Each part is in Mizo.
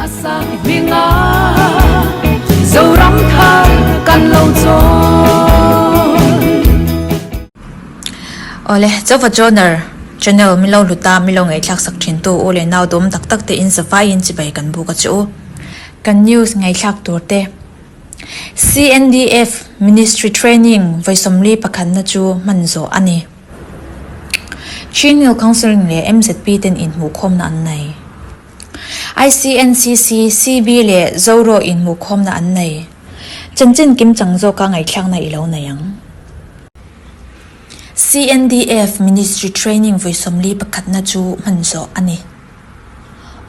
A sang hminga Zoram thar kan lo chawn. Awle, Chauva Joner channel milo hluta milo ngaihthlak sak thin tu u leh nau dawm tak tak te in zavai in chibai kan buk a che u. Kan news ngaihthlak tur te CNDF Ministry Training vawi 41 na chu hman zawh a ni. Chin Hill Counselling leh MZP ten inhmuhkhawmna an nei. ICNCC, CB leh Zoro inhmuhkhawmna an nei. Chanchin kimchang zawka ngaihthlakna i lo nei ang. CNDF Ministry Training vawi 41 na chu hman zawh a ni.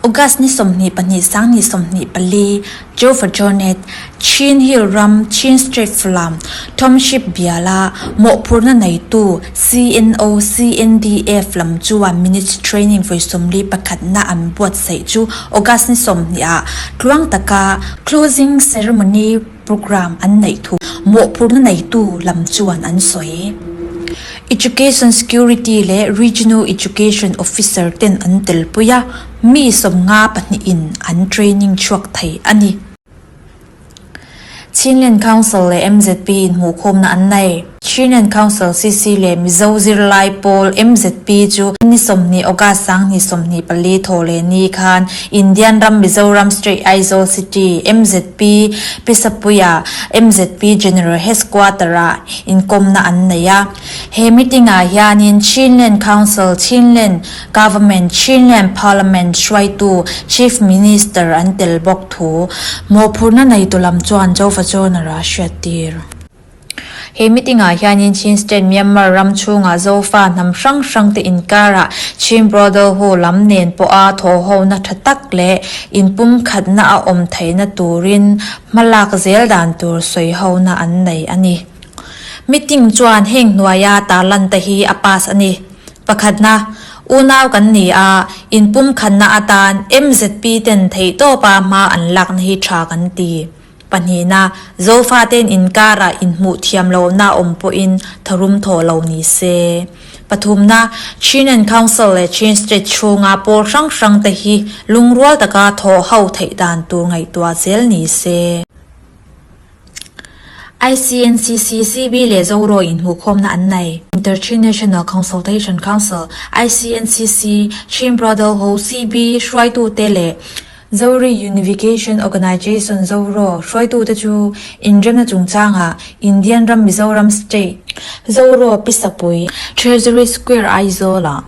August ni 22 2024, Joe Jonet, Chin Hill ram Chin State Falam Township biala mawhphurhna neitu CNO CNDF lam chuan Minutes Training vawi 41 na an buatsaih chu August ni 20 ah tluang taka Closing Ceremony Programme an neih thu mawhphurhna neitu lam chuan an sawi. Education Security leh Regional Education Officer ten an telpui a, mi 52 in an training chhuak thei a ni. Chinland Council leh MZP inhmuhkhawmna an nei. Chinland Council, CC, leh Mizo Zirlai Pawl, MZP, chu ni 20 August 2024 thaw leh ni khan Indian ram Mizoram State Aizawl City, MZP, Pisapuia, MZP General Headquarter-ah inkawmna an nei a. He meeting-ah hianin Chinland Council, Chinland Government, Chinland Parliament hruaitu Chief Minister an tel bawk thu mawhphurhna neitu lam chuan Jova Joner-a hriattir. He meeting-ah hianin Chin State Myanmar ram chhungah Zofa hnam hrang hrangte inkarah Chin Brotherhood lam nen pawha thawhhona tha tak leh inpumkhatna a awm theihna turin hmalak zel dan tur sawihona an nei a ni. Meeting chuan heng hnuaia tarlante hi a pass a ni. Pakhatna, unau kan ni a, inpumkhatna atan MZP ten theihtawpa hma an lakna hi tha kan ti. Pahnihna, Zofate'n inkarah inhmuh thiam lohna awm pawhin tharum thawh lo ni se. Pathumna, Chinland Council leh Chin State chhunga pawl hrang hrangte hi lungrual taka thawh ho theih dan tur ngaihtuah zel ni se. ICNCC, CB leh Zoro inhmuhkhawmna an nei. Inter-Chin National Consultation Council, ICNCC, Chin Brotherhood, CB, hruaitute leh Zori Unification Organisation, Zoro, hruaitute chu inremna chungchangah Indian ram Mizoram State, Zoro, Pisapui, Treasury Square, Aizawl-ah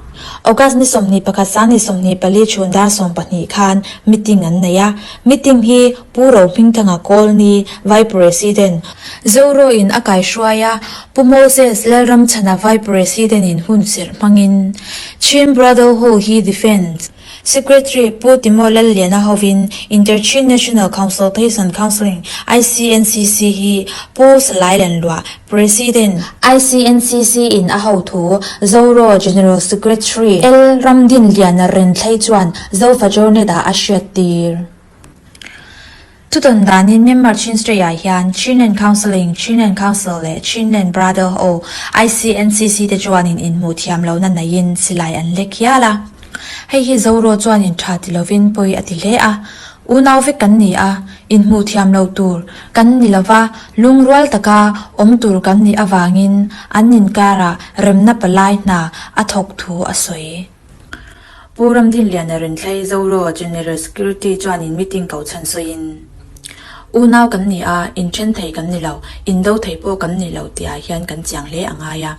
August ni 21 2024 chhun dar 12 khan meeting an nei a. Meeting hi Pu Rohmingthanga Kawlni, Vice President, Zoro-in a kaihruai a, Pu Moses Lalramchhana Vice President-in hunserh hmangin Chin Brotherhood hi Defence Secretary Pu Timo Lalliana hovin Inter-Chin National Consultation Counselling, ICNCC, hi Pu Salai Lanluah, President, ICNCC in a hothu Zoro General Secretary L Ramdinliana Renthlei chuan Zofa Journey-ah a hriattir. Chutawn danin Myanmar Chin State-ah hian Chinland Counselling, Chinland Council leh Chinland Brotherhood, ICNCC, te chuanin inhmuh thiam lohna neiin silai an lek hial a. Hei hi Zoro chuanin tha ti lovin pawi a ti hle a. Unau vek kan ni a, inhmuh thiam lo tur kan ni lova, lungrual taka awm tur kan nih avangin an inkarah remna palai hna a thawk thu a sawi. Pu Ramdinliana Renthlei Zoro General Security chuanin meeting ko chhan sawiin, Unau kan ni a, inthen thei kan ni lo, indo thei pawh kan ni lo tihah hian kan chiang hle a ngai a.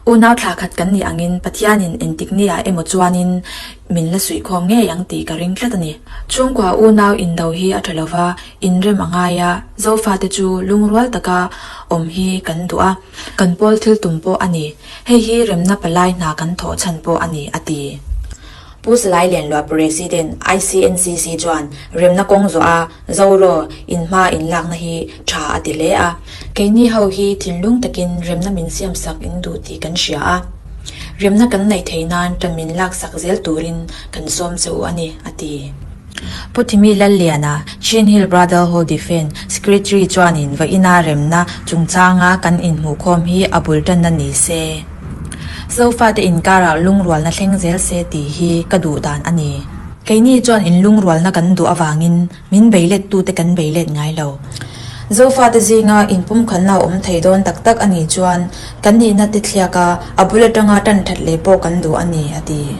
Unau thla khat kan nih angin Pathianin engtik niah emaw chuanin min la suihkhawm ngei ang tih ka ring tlat a ni. Chhungkua unau indo hi a tha lova, inrem a ngai a, Zofate chu lungrual taka awm hi kan duh a, kan pawl thil tum pawh a ni. Hei hi remna palai hna kan thawh chhan pawh a ni, a ti. Pu Salai Lianluah President ICNCC chuan remna kawng zawh a Zoro in hma in lakna hi tha a ti hle a. Keini ho hi thinlung takin remna min siamsak in duh tih kan hria a. Remna kan neih theih nan tan min laksak zel turin kan sawm che u a ni, a ti. Pu Thimi Lalliana, Chin Hill Brotherhood Defence Secretary chuanin vawiina remna chungchanga kan inhmuhkhawm hi a bul tanna ni se. Zofate inkarah lungrualna thleng zel se tih hi ka duh dan a ni. Keini chuan inlungrualna kan duh avangin min beilettute kan beilet ngai lo. Zofate zinga inpumkhatna a awm thei dawn tak tak a nih chuan kan nihna te thliaka a bul atanga tan that leh pawh kan duh a ni, a ti.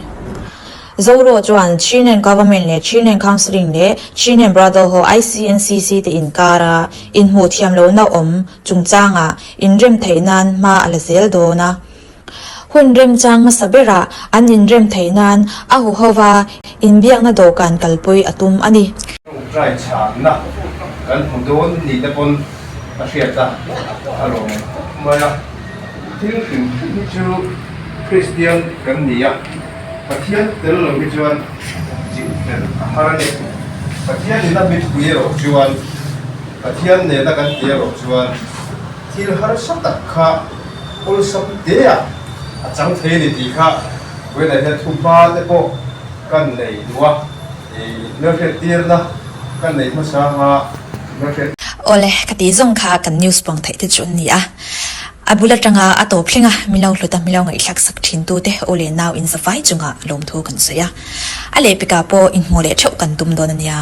Zoro chuan Chinland Government leh Chinland Counselling leh Chinland Brotherhood ICNCC te inkara inhmuh thiam lohna awm chungchangah inrem theih nan hma a la zel dawn a. Hun remchang hmasa berah an inrem theih nan a huhova inbiakna dawhkan kalpui a tum a ni. Tawngtai chhanna kan hmu dawn ni te pawn a hriat a, a lawm ang khawp mai a. Thil hrim hrim hi chu Kristian kan ni a, Pathian tel lo hi chuan chih fel a har a ni. Pathian in a mipui erawh chuan, Pathian nena kan ti erawh chuan thil harsa tak kha awlsam te ah a chang thei a ni tih kha vawiinah hian thuhma te pawh kan nei duh a. Hmelhriattirna kan nei hmasa a, hmelhriat. Awle, ka tih zawng kha kan news puang theih te chu an ni a. A bul atanga a tawp thleng a, milo hlut a, milo ngaihthlak sak thin tu te aw leh nau in zavai chunga lawmthu kan sawi a. A lehpekah pawh inhmuh leh theuh kan tum dawn a nia.